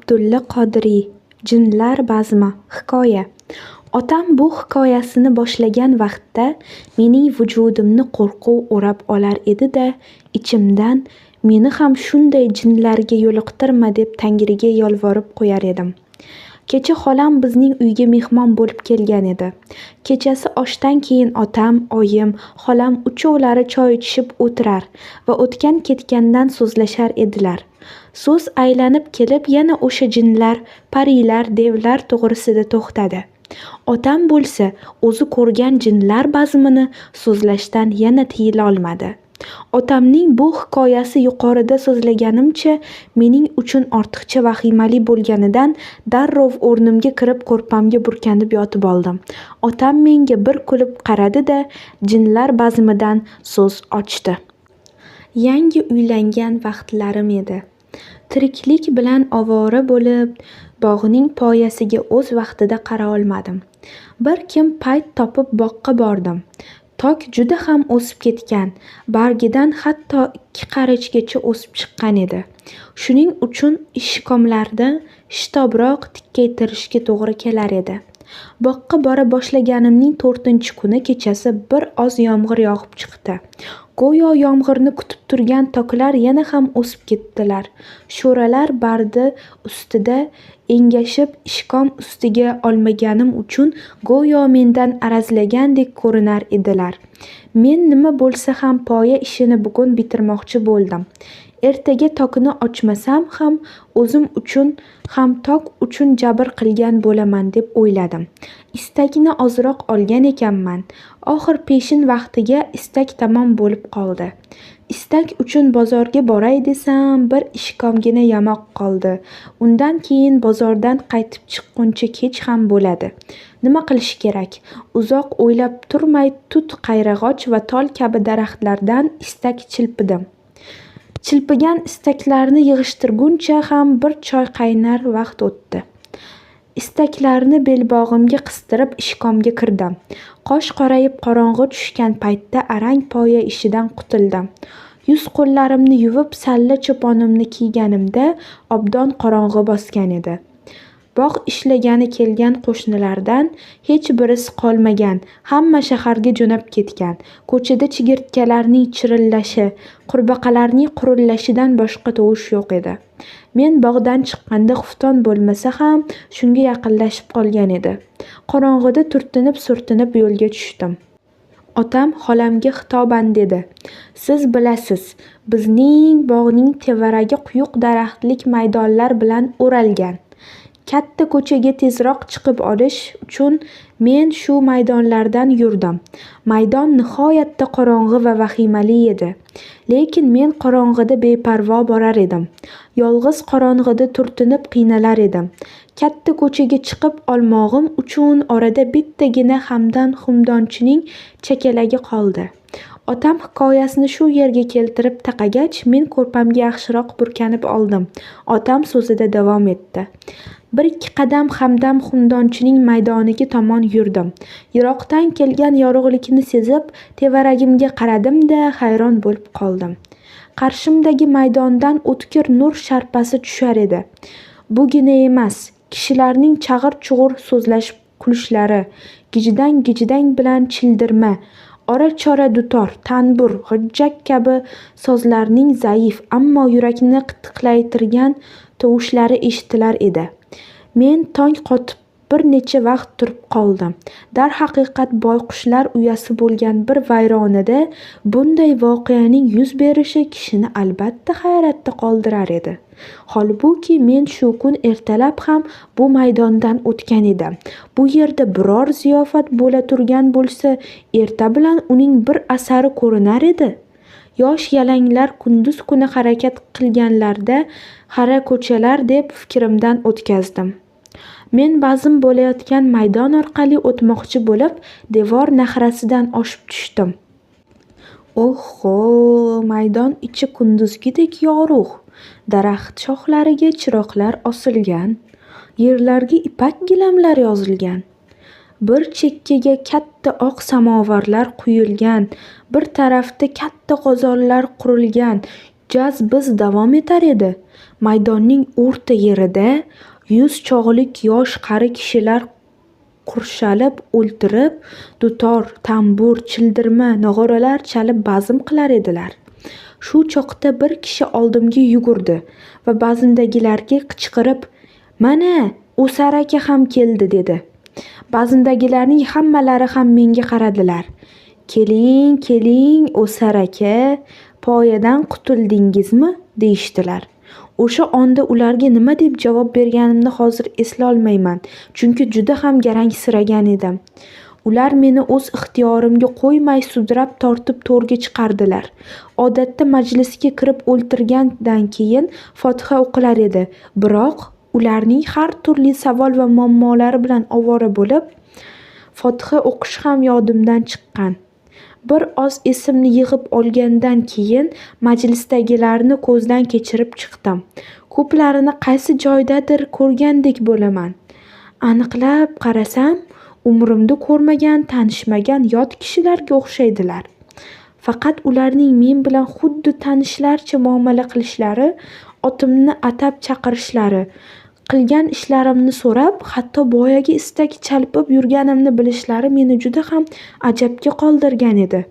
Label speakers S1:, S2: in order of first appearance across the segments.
S1: Abdulla Qodiriy. Jinlar bazmi. Hikoya. Otam bu hikoyasini boshlagan vaqtda mening vujudimni qo'rquv o'rab olar edi-da, ichimdan meni ham shunday jinlarga yo'liqtirma deb Tangriga yolvorib qo'yar edim. Kecha xolam bizning uyga mehmon bo'lib kelgan edi. Kechasi oshdan keyin otam, oyim, xolam uchovlari choy ichishib o'tirar va o'tgan-ketgandan so'zlashar edilar. So'z aylanib kelib yana o'sha jinlar, parilar, devlar to'g'risida to'xtadi. Otam bo'lsa, o'zi ko'rgan jinlar bazmini so'zlashdan yana tiyilolmadi. Otamning bu hikoyasi yuqorida so'zlaganimcha mening uchun ortiqcha vahimali bo'lganidan darrov o'rnimga kirib ko'rpamga burkanib yotib oldim. Otam menga bir kulib qaradi-da, jinlar bazmidan so'z ochdi. Yangi uylangan vaqtlarim edi. Tiriklik bilan ovora bo'lib, bog'ning poyasiga o'z vaqtida qarolmadim. Bir kim payt topib boqqa bordim. Tok juda ham o'sib ketgan, bargidan hatto ikki qarichgacha o'sib chiqqan edi. Shuning uchun ishkomlarni shitobroq tikkaytirishga to'g'ri kelar edi. Boqqa bora boshlaganimning to'rtinchi kuni kechasi bir oz yomg'ir yog'ib chiqdi. Go'yo yomg'irni kutib turgan toklar yana ham o'sib ketdilar. Sho'ralar bardi ustida engashib ishkom ustiga olmaganim uchun go'yo mendan arazlagandek ko'rinar edilar. Men nima bo'lsa ham poya ishini bugun bitirmoqchi bo'ldim. Ertaga tokni ochmasam ham o'zim uchun ham tok uchun jabr qilgan bo'laman deb o'yladim. Istakni ozroq olgan ekanman. Oxir peshin vaqtiga istak tamom bo'lib qoldi. Istak uchun bozorga boray desam, bir ishkomgina yamoq qoldi. Undan keyin bozordan qaytib chiqquncha kech ham bo'ladi. Nima qilish kerak? Uzoq o'ylab turmay tut, qayrag'och va tol kabi daraxtlardan istak chilpidim. Chilpigan istaklarni yig'ishtirguncha ham bir choy qaynar vaqt o'tdi. Istaklarni belbog'imga qistirib ishkomga kirdim. Qosh qorayib qorong'i tushgan paytda arang poya ishidan qutuldim. Yuz-qo'llarimni yuvib salla choponimni kiyganimda obdon qorong'i bosgan edi. Bog' ishlagani kelgan qo'shnilardan hech birisi qolmagan, hamma shaharga jo'nab ketgan. Ko'chada chigirtkalarning chirillashi, qurbaqalarning qurillashidan boshqa tovush yo'q edi. Men bog'dan chiqqanda xufton bo'lmasa ham shunga yaqinlashib qolgan edi. Qorong'ida turtinib-surtinib yo'lga tushdim. Otam xolamga xitoban dedi: "Siz bilasiz, bizning bog'ning tevaragi quyuq daraxtlik maydonlar bilan o'ralgan. Katta ko'chaga tezroq chiqib olish uchun men shu maydonlardan yurdim. Maydon nihoyatda qorong'i va vahimali edi. Lekin men qorong'ida beparvo borar edim. Yolg'iz qorong'ida turtinib qiynalar edim. Katta ko'chaga chiqib olmog'im uchun orada bittagina Hamdam xumdonchining chakalagi qoldi." Otam hikoyasini shu yerga keltirib taqagach, men ko'rpamga yaxshiroq burkanib oldim. Otam so'zida davom etdi. Bir-ikki qadam Hamdam xumdonchining maydoniga tomon yurdim. Yiroqdan kelgan yorug'likni sezib, tevaragimga qaradim-da, hayron bo'lib qoldim. Qarshimdagi maydondan o'tkir nur sharpasi tushar edi. Bugina emas, kishilarning chag'ir-chug'ur so'zlashib kulishlari, gijidang-gijidang bilan childirma, ora-chora dutor, tanbur, g'ijjak kabi sozlarning zaif, ammo yurakni qitiqlaytirgan tovushlari eshitilar edi. Men tong qotib bir necha vaqt turib qoldim. Darhaqiqat boyqushlar uyasi bo'lgan bir vayronada bunday voqeaning yuz berishi kishini albatta hayratda qoldirar edi. Holbuki men shu kun ertalab ham bu maydondan o'tgan edim. Bu yerda biror ziyofat bo'la turgan bo'lsa, erta bilan uning bir asari ko'rinar edi. Yosh-yalanglar kunduz kuni harakat qilganlarda xara ko'chalar deb fikrimdan o'tkazdim. Men bazm bo'layotgan maydon orqali o'tmoqchi bo'lib, devor nahrasidan oshib tushdim. O'h-ho, maydon ichi kunduzgidek yorug'. Daraxt shoxlariga chiroqlar osilgan, yerlarga ipak gilamlar yozilgan. Bir chekkaga katta oq samovarlar quyilgan, bir tarafda katta qozonlar qurilgan. Jaz-biz davom etar edi. Maydonning o'rta yerida 100 chog'lik yosh-qari kishilar qurshalib o'ltirib, dutor, tanbur, childirma, nog'oralar chalib bazm qilar edilar. Shu choqda bir kishi oldimga yugurdi va bazmdagilarga qichqirib: "Mana, O'sar aka ham keldi", dedi. Bazmdagilarning hammalari ham menga qaradilar. "Keling, keling, O'sar aka, poyadan qutuldingizmi?" deyishdilar. O'sha onda ularga nima deb javob berganimni hozir eslolmayman, chunki juda ham garangsiragan edim. Ular meni o'z ixtiyorimga qo'ymay sudrab tortib to'rga chiqardilar. Odatda majlisga kirib o'ltirgandan keyin fotiha o'qilar edi. Biroq ularning har turli savol va muammolari bilan ovora bo'lib, fotiha o'qish ham yodimdan chiqqan. Bir oz esimni yig'ib olgandan keyin majlisdagilarni ko'zdan kechirib chiqdim. Ko'plarini qaysi joydadir ko'rgandek bo'laman. Aniqlab qarasam, umrimda ko'rmagan, tanishmagan yot kishilarga o'xshaydilar. Faqat ularning men bilan xuddi tanishlarcha muomala qilishlari, otimni atab chaqirishlari, qilgan ishlarimni so'rab, hatto boyagi istak chalpib yurganimni bilishlari meni juda ham ajabga qoldirgan edi.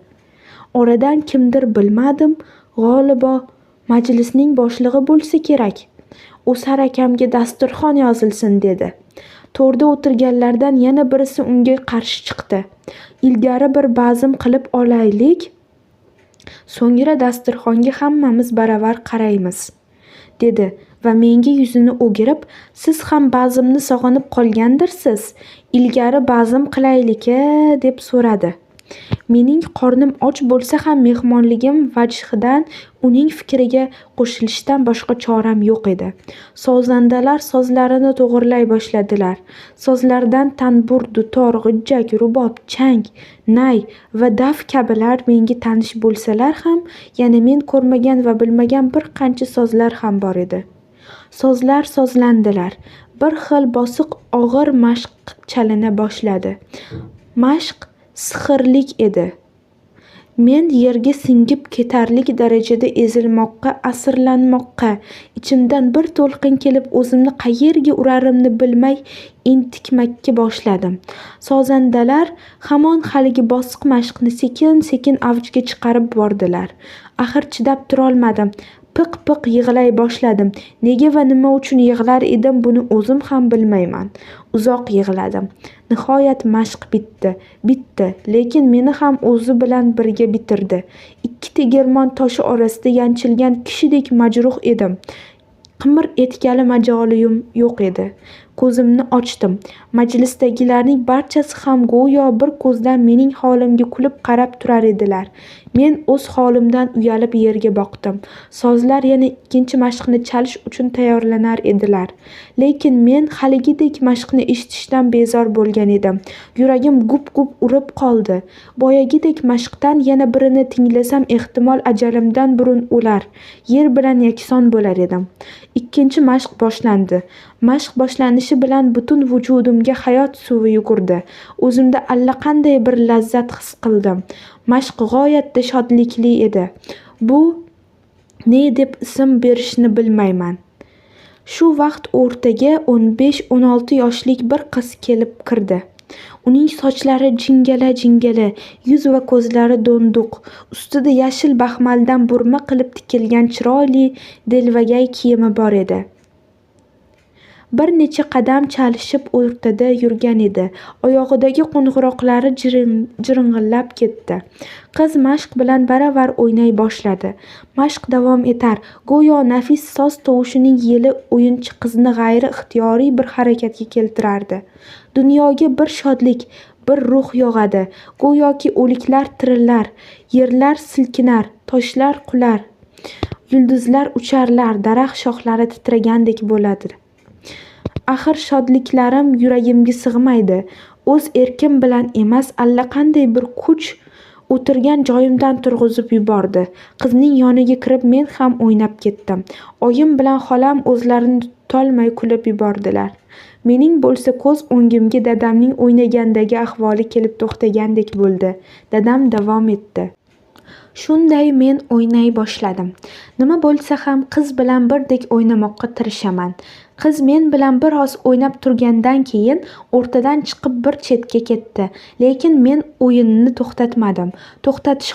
S1: Oradan kimdir bilmadim, g'olibo majlisning boshlig'i bo'lsa kerak, "O'sar akamga dasturxon yozilsin", dedi. To'rda o'tirganlardan yana birisi unga qarshi chiqdi: "Ilgari bir bazm qilib olaylik, so'ngra dasturxonga hammamiz baravar qaraymiz", dedi va menga yuzini o'girib: "Siz ham bazmni sog'inib qolgandirsiz, ilgari bazm qilaylik-a", deb so'radi. Mening qornim och bo'lsa ham mehmonligim vajhidan uning fikriga qo'shilishdan boshqa choram yo'q edi. Sozandalar sozlarini to'g'rilay boshladilar. Sozlardan tanbur, dutor, g'ijjak, rubob, chang, nay va daf kabilar menga tanish bo'lsalar ham, yana men ko'rmagan va bilmagan bir qancha sozlar ham bor edi. Sozlar sozlandilar. Bir xil bosiq og'ir mashq chalina boshladi. Mashq sehrlik edi. Men yerga singib ketarlik darajada ezilmoqqa, asirlanmoqqa, ichimdan bir to'lqin kelib o'zimni qayerga urarimni bilmay entikmakka boshladim. Sozandalar hamon haligi bosiq mashqni sekin-sekin avjga chiqarib bordilar. Axir chidab turolmadim. Piq-piq yig'lay boshladim. Nega va nima uchun yig'lar edim, buni o'zim ham bilmayman. Uzoq yig'ladim. Nihoyat mashq bitdi. Bitdi, lekin meni ham o'zi bilan birga bitirdi. Ikki tegirmon toshi orasida yanchilgan kishidek majruh edim. Qimir etgali majolim yo'q edi. Ko'zimni ochdim. Majlisdagilarning barchasi ham go'yo bir ko'zdan mening holimga kulib qarab turar edilar. Men o'z holimdan uyalib yerga boqdim. Sozlar yana ikkinchi mashqni chalish uchun tayyorlanar edilar. Lekin men haligidek mashqni eshitishdan bezor bo'lgan edim. Yuragim gup-gup urib qoldi. Boyagidek mashqdan yana birini tinglasam ehtimol ajalimdan burun o'lar, yer bilan yakson bo'lar edim. Ikkinchi mashq boshlandi. Mashq boshlanishi bilan butun vujudimga hayot suvi yugurdi. O'zimda allaqanday bir lazzat his qildim. Mashq g'oyatda shodlikli edi. Bu ne deb ism berishni bilmayman. Shu vaqt o'rtaga 15-16 yoshlik bir qiz kelib kirdi. Uning sochlari jingala-jingala, yuz va ko'zlari do'ndiq, ustida yashil baxmaldan burma qilib tikilgan chiroyli delvagay kiyimi bor edi. Bir necha qadam chalishib o'rtada yurgan edi. Oyog'idagi qo'ng'iroqlari jiringillab ketdi. Qiz mashq bilan baravar o'ynay boshladi. Mashq davom etar, go'yo nafis soz tovushining yeli o'yinchi qizni g'ayri ixtiyoriy bir harakatga keltirardi. Dunyoga bir shodlik, bir ruh yog'adi. Go'yoki o'liklar tirilar, yerlar silkinar, toshlar qular, yulduzlar ucharlar, daraxt shoxlari titragandek bo'ladi. Axir shodliklarim yuragimga sig'maydi. O'z erkim bilan emas, allaqanday bir kuch o'tirgan joyimdan turg'izib yubordi. Qizning yoniga kirib men ham o'ynab ketdim. Oyim bilan xolam o'zlarini tutolmay kulib yubordilar. Mening bo'lsa ko'z o'ngimga dadamning o'ynagandagi ahvoli kelib to'xtagandek bo'ldi. Dadam davom etdi. Shunday men o'ynay boshladim. Nima bo'lsa ham qiz bilan birdek o'ynamoqqa tirishaman. Qiz men bilan bir oz o'ynab turgandan keyin o'rtadan chiqib bir chetga ketdi. Lekin men o'yinni to'xtatmadim. To'xtatish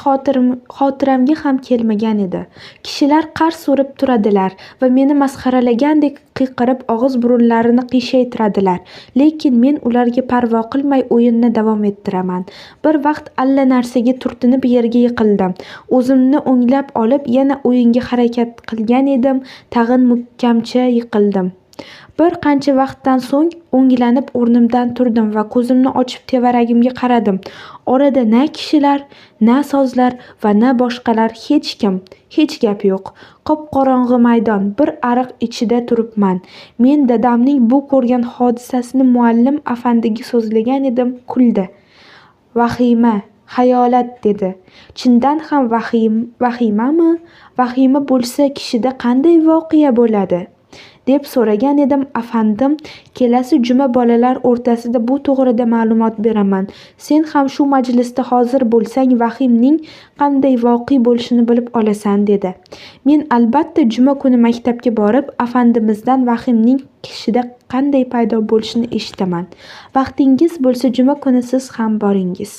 S1: xotiramga ham kelmagan edi. Kishilar qars urib turadilar va meni masxaralagandek qiyqirib og'iz-burunlarini qiyshaytiradilar. Lekin men ularga parvo qilmay o'yinni davom ettiraman. Bir vaqt allanarsaga turtinib yerga yiqildim. O'zimni o'nglab olib yana o'yinga harakat qilgan edim, tag'in muhkamcha yiqildim. Bir qancha vaqtdan so'ng o'nglanib o'rnimdan turdim va ko'zimni ochib tevaragimga qaradim. Orada na kishilar, na sozlar va na boshqalar hech kim, hech gap yo'q. Qop-qorong'i maydon, bir ariq ichida turibman. Men dadamning bu ko'rgan hodisasini muallim afandiga so'zlagan edim, kuldi. Vahima, xayolat dedi. Chindan ham vahimami? Vahima bo'lsa kishida qanday voqea bo'ladi? Deb so'ragan edim, afandim kelasi juma bolalar o'rtasida bu to'g'rida ma'lumot beraman. Sen ham shu majlisda hozir bo'lsang vahimning qanday voqe bo'lishini bilib olasan dedi. Men albatta juma kuni maktabga borib afandimizdan vahimning kishida qanday paydo bo'lishini eshitaman. Vaqtingiz bo'lsa juma kuni siz ham boringiz.